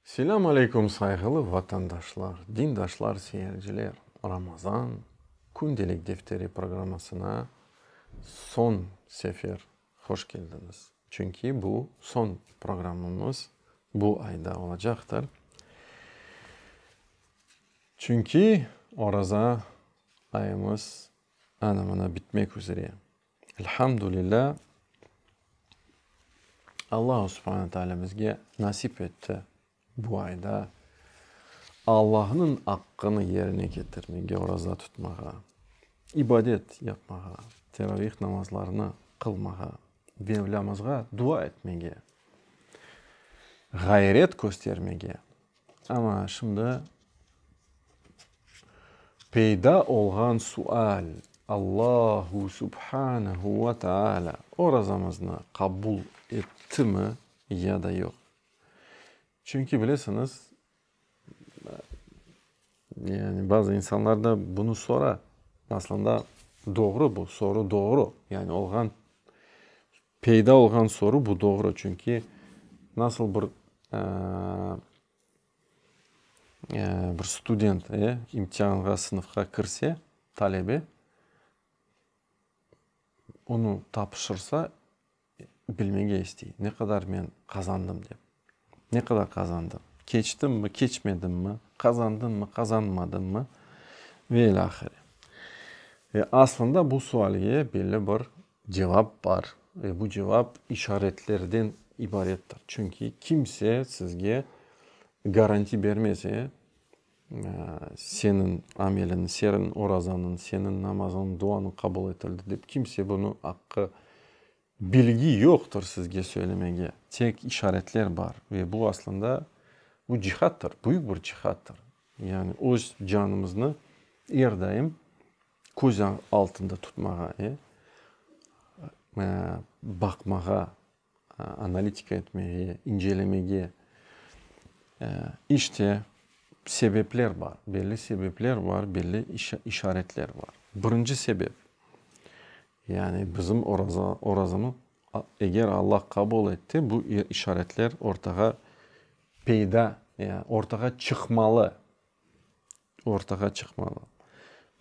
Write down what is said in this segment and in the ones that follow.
Selâm aleyküm sayğılı vatandaşlar, dindaşlar, seyirciler! Ramazan kündelik defteri programmasına soñ sefer hoş keldiñiz. Çünki bu soñ programmamız bu ayda olacaqtır. Çünki oraza ayımız ana-mına bitmek üzre. Elhamdülilâ, Allahu subhane taalâ bizge nasip etti bu ayda Allahnıñ aqqını yerine ketirmege, oraza tutmağa, ibadet yapmağa, teravih namazlarını qılmağa, Mevlâmızğa dua etmege, ğayret köstermege. Amma şimdi peyda olğan sual, Allahu subhanehu ve taalâ orazamıznı qabul ettimi ya da yoq? Çünki bilesiñiz, yani bazı insanlar da bunı sora. Aslında doğru bu, soru doğru. Yani olğan, peyda olğan soru bu doğru. Çünki nasıl bir bir student imtianğa, sınıfqa kirse, talebe, onı tapışırsa, bilmege istey, ne qadar men qazandım dep. Ne qadar qazandım? Keçtimmi, keçmedimmi? Qazandımmı, qazanmadımmı? Ve ilâhre. Ve aslında bu sualge belli bir cevap bar. Ve bu cevap işaretlerden ibarettir. Çünki kimse sizge garanti bermez, e, seniñ ameliñ, seniñ orazanıñ, seniñ namazıñ, duanıñ qabul etildi dep kimse bunı aqqı, bilgi yoqtır sizge söylemege. Tek işaretler bar. Ve bu aslında bu cihattır, büyük bir cihattır. Yani öz canımıznı er daim köz altında tutmağa, e, baqmağa, analitika etmege, incelemege. İşte, sebepler bar, belli sebepler bar, belli işaretler bar. Birinci sebep, yani bizim oraza, orazamı eger Allah qabul etti, bu işaretler ortağa peyda, ortağa çıqmalı. Ortağa çıqmalı.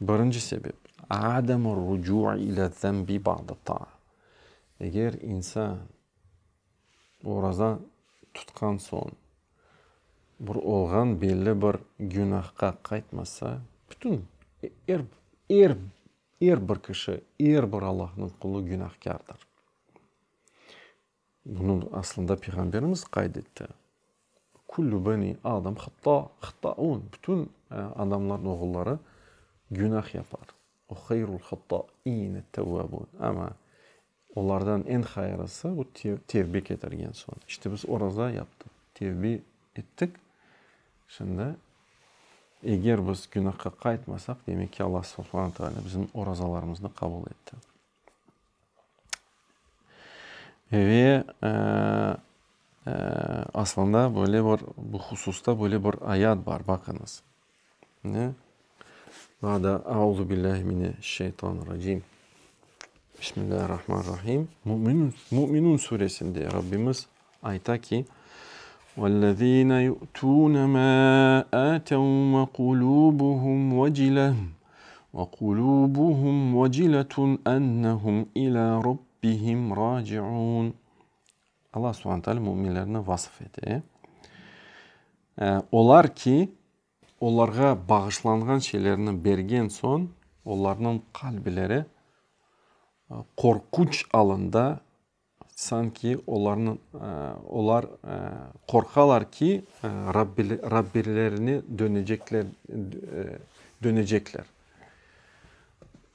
Birinci sebep, adem-ü-rucu' ile-zenbi ba'de-ta'a. Eger insan oraza tutqan soñ bir olğan belli bir günahqa qaytmasa, bütün, er, er, er bir kişi, er bir Allahnıñ qulu günahkârdır. Bunı aslında Peyğamberimiz qayd etti. Küllü beni Adam hatta, hatta'un, bütün adamlarnıñ oğulları günah yapar. Ve hayrul hatta'ine tevvabun. Amma olardan eñ hayırlısı bu tevbe ketirgen soñ. İşte biz oraza yaptıq, tevbe ettik. Şimdi eger biz günahqa qaytmasaq, demek ki, Allah subhane teala bizim orazalarımıznı qabul etti. Ve aslında böyle bir, bu hususta böyle bir ayat bar, baqıñız. Ne? Ba'da auzu billahi mineşşeytanirracim. Bismillahirrahmanirrahim. Müminun, Müminun suresinde Rabbimiz ayta ki, Vellezine yu'tune ma atev ve kulubuhum vecile ve kulubuhum veciletun ennehum ila rabbihim raciun. Allah subhane teala müminlerni vasıf ete. Olar ki, olarğa bağışlanğan şeylerni bergen soñ, olarnıñ qalbileri qorqunç alında Sanki olarnıñ, olar qorqalar ki, Rabbilerine dönecekler, dönecekler.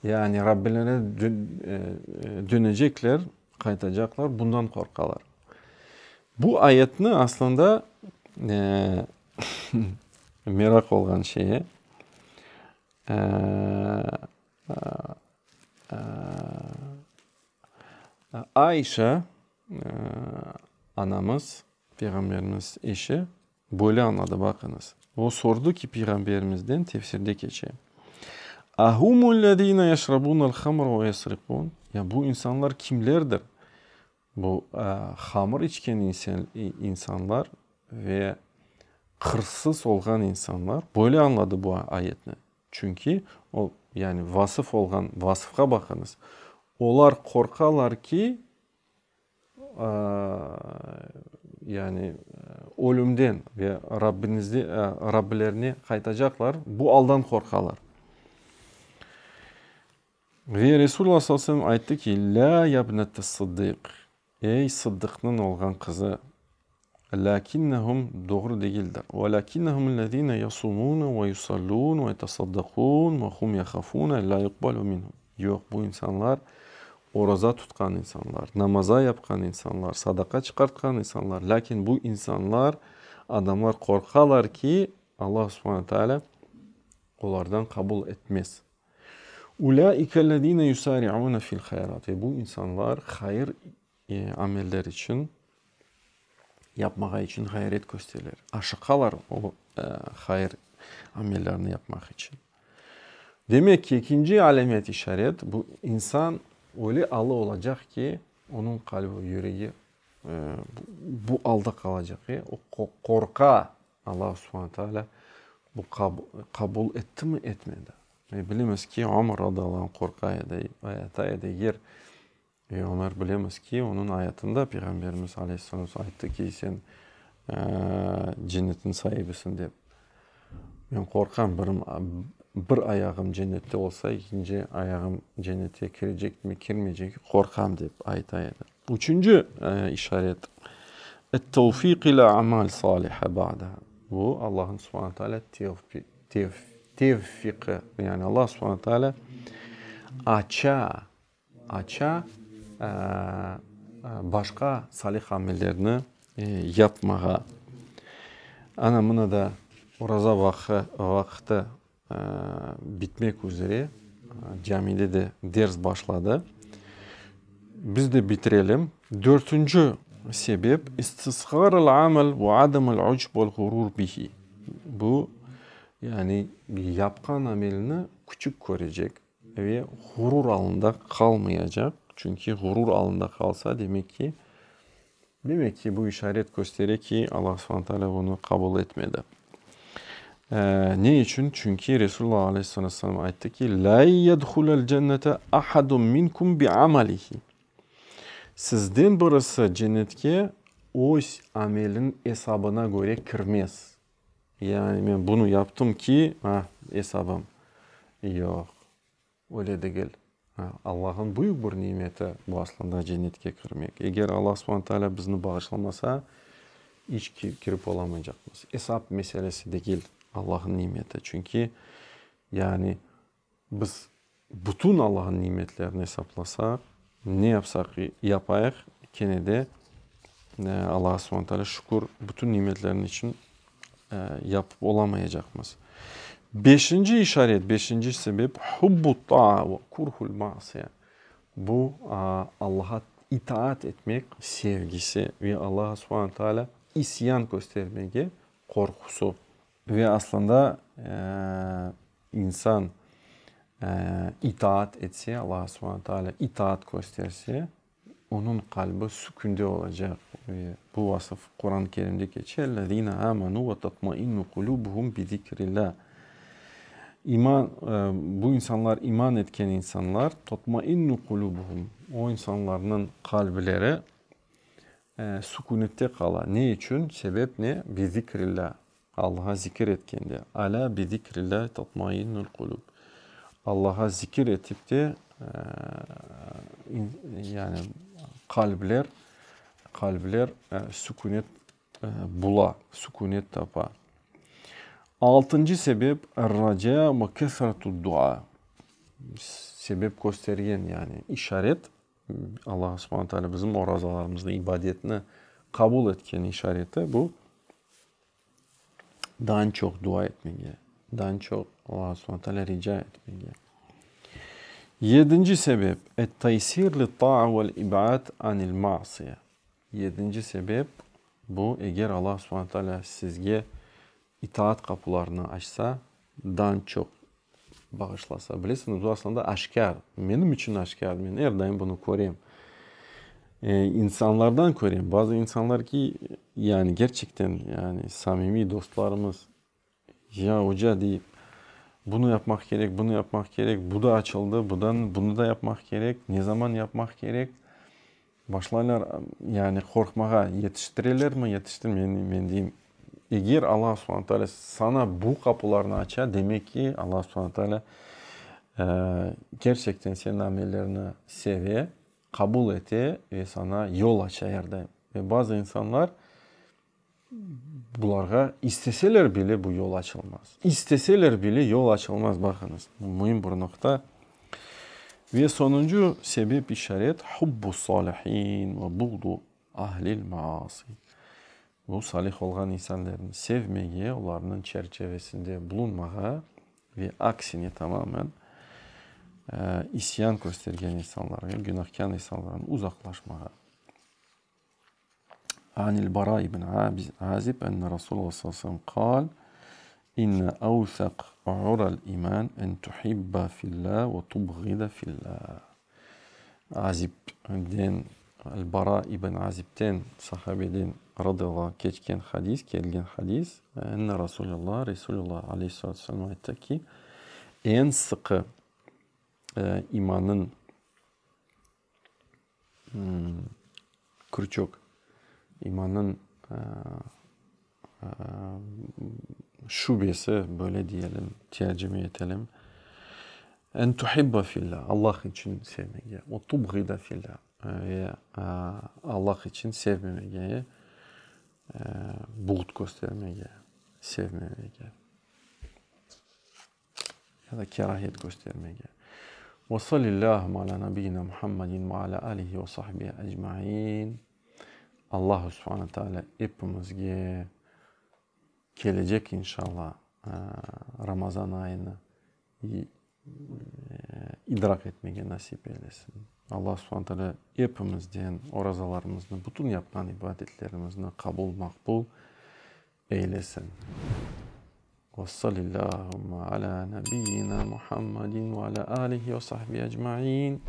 Yani Rabbilerine dönecekler, qaytacaqlar, bundan qorqalar. Bu ayetni aslında meraq olğan şeyi, Ayşe anamız, Peyğamberimiz eşi, böyle añladı, baqıñız. O sordı ki, Peyğamberimizden, tefsirde keçe, Ahumullezine yeşrabunel hamra ve yesrikun? Ya bu insanlar kimlerdir? Bu hamır içken insanlar ve. Hırsız olğan insanlar böyle añladı bu ayetni. Çünki o, yani vasıf olğan vasıfqa baqıñız, olar qorqalar ki, yani ölümden ve Rabbinizde, Rabbilerine qaytacaqlar, bu aldan qorqalar. Ve Resulullah sallallahu aleyhi ve sellem ayttı ki, Lâ yabnete-Sıddık, Ey Sıddıqnıñ olğan qızı, lâkinnehum doğru degildir, ve lâkinnehum ellezîne yasumûne ve yusallûn ve yetasaddakûn ve hum yehafûne ellâ yuqbalu minhum. Yoq, bu insanlar oraza tutqan insanlar, namaza yapqan insanlar, sadaqa çıqartqan insanlar, lâkin bu insanlar, adamlar qorqalar ki, Allah subhane tealâ olardan qabul etmez. Ulâikellezîne yusâri'ûne fil hayrat, ve bu insanlar hayır ameller içün, yapmağa içün ğayret köstereler, aşıqalar o hayır amellerni yapmaq içün. Demek ki, ekinci alâmet, işaret, bu insan öyle alı olacaq ki, onıñ qalbi, yüregi bu alda qalacaq, o qorqa Allah subhane teala bu qabul ettimi, etmedi. Ve bilemiz ki, Ömer radıyallahu anh qorqa edi, ayata edi, eger ve Ömer bilemiz ki, onıñ ayatında Peyğamberimiz aleyhissalâtu vesselâm ayttı ki, sen cennetniñ saibisiñ dep. Men qorqam, birim, bir ayağım cennette olsa, ekinci ayağım cennete kirecekmi, kirmeycekmi, qorqam dep ayta edi. Üçünci işaret, Et-tevfiq ila amal saliha ba'daha. Bu, Allahnıñ subhane teala tevfiqi, yani Allah subhane teala aça, aça başqa salih amellerni yapmağa. Ana, mına da oraza vaqtı bitmek üzre, camide de ders başladı. Biz de bitirelim. Dörtünci sebep, istisğarul amel ve ademul ucb vel ğurur bihi. Bu, yani yapqan amelini küçük körecek ve ğurur alında qalmayacaq. Çünki ğurur alında qalsa, demek ki, Demek ki, bu işaret köstere ki, Allah subhane teala bunı qabul etmedi. Ne içün? Çünki Resulullah aleyhissalâtu vesselâm ayttı ki, Lâ yedhulel cennete ahadun minkum bi amalihi. Sizden birisi cennetke öz ameliniñ esabına köre kirmez. Yani men bunı yaptım ki, ah, esabım. Yoq. Öyle degil. Allah'ın büyük bir nimeti bu aslında cennetke kirmek. Eger Allah subhane teala bizni bağışlamasa, iç kirip olamaycaqmız. Esap meselesi degil Allah'ın nimeti. Çünki yani biz bütün Allah'ın nimetlerini esaplasaq, ne yapsaq yapayıq, kene de Allah subhane teala şükür bütün nimetlerin içün yapıp olamayacaqmız. Beşinci işaret, beşinci sebep, hubbu taa ve kurhul masiye. Bu, Allaha itaat etmek sevgisi ve Allaha subhane teala isyan köstermege qorqusı. Ve aslında insan itaat etse, Allaha subhane teala itaat kösterse, Onıñ qalbi sükünde olacaq. Ve bu vasıf Quran-ı Kerimde keçe, Ellezine amanu ve tatmainnu kulubuhum bi zikrillah. İman, bu insanlar, iman etken insanlar, tatmainnu kulubuhum, o insanlarnıñ qalbileri sükünette qala. Ne içün? Sebep ne? Bi zikrillah. Allaha zikir etkende. Alâ bi zikrillah tatmainnul kulub. Allaha zikir etip de, yani qalbler, qalbler sükünet bula, sükünet tapa. Altıncı sebep, er-raca ve kesretud dua. Sebep köstergen, yani işaret, Allah subhane teala bizim orazalarımıznı, ibadetni qabul etken işareti bu. Daa çoq dua etmege, daa çoq Allah subhane teala rica etmege. Yedinci sebep, et-taysir lit-ta'a vel-ib'ad anil-ma'siye. Yedinci sebep, bu, eger Allah subhane teala sizge itaat qapularını açsa, daa çoq bağışlasa. Bilesiñiz, bu aslında aşkâr, menim içün aşkâr, men er daim bunı körem. İnsanlardan körem, bazı insanlar ki, yani kerçekten, yani samimiy dostlarımız, ya oca, dey, bunı yapmaq kerek, bunı yapmaq kerek, bu da açıldı, budan bunı da yapmaq kerek, ne zaman yapmaq kerek? Başlaylar, yani qorqmağa, yetiştirelermi, yetiştirmeymi, men deyim, eger Alla subhane taalâ saña bu qapularnı aça, demek ki, Alla subhane taalâ kerçekten seniñ amellerini seve, qabul ete ve saña yol aça er daim. Ve bazı insanlar bularğa isteseler bile bu yol açılmaz. İsteseler bile yol açılmaz, baqıñız, bu müim bir noqta. Ve soñuncu sebep işaret, hubbu salihin ve buğdu ahlil maasi. Bu salih olğan insanlerni sevmege, olarnıñ çerçevesinde bulunmağa ve aksine tamamen isyan köstergen insanlarğa, günahkâr insanlardan uzaqlaşmağa. Anil Bara ibn Azib enne Rasulullah sallallahu aleyhi ve sellem qal, İnne evsaq ural iman en tuhibba fillah ve tubğida fillah. Azibden, El-Bara ibn Azibden, sahabeden, radıyallahu anh, keçken hadis, kelgen hadis, enne Rasulullah, Resulullah aleyhissalâtu vesselâm ayttı ki, eñ sıqı imannıñ krüçok, imannıñ şübesi, böyle diyelim, tercime etelim, en tuhibba fillah, Allah içün sevmege, ve tubğida fillah, ve Allah içün sevmemege, buğd köstermege, sevmemege. Ya da kerahet köstermege. Ve sallillâhümme alâ nebiyyina Muhammedin ve alâ âlihi ve sahbihi ecmaîn. Allahu subhane tealâ epimizge kelecek inşallah Ramazan ayını idraq etmege nasip eylesin. Allah subhane tealâ epimizden orazalarımıznı, bütün yapqan ibadetlerimizni qabul, maqbul eylesin. Ve sallillâhümme alâ nebiyyina Muhammedin ve alâ âlihi ve sahbihi ecmaîn.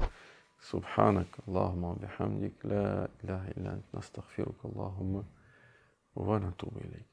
Subhanak Allahümme ve bihamdik, lâ ilâhe illâ ent, nestağfiruke Allahümme ve netûbu ileyk.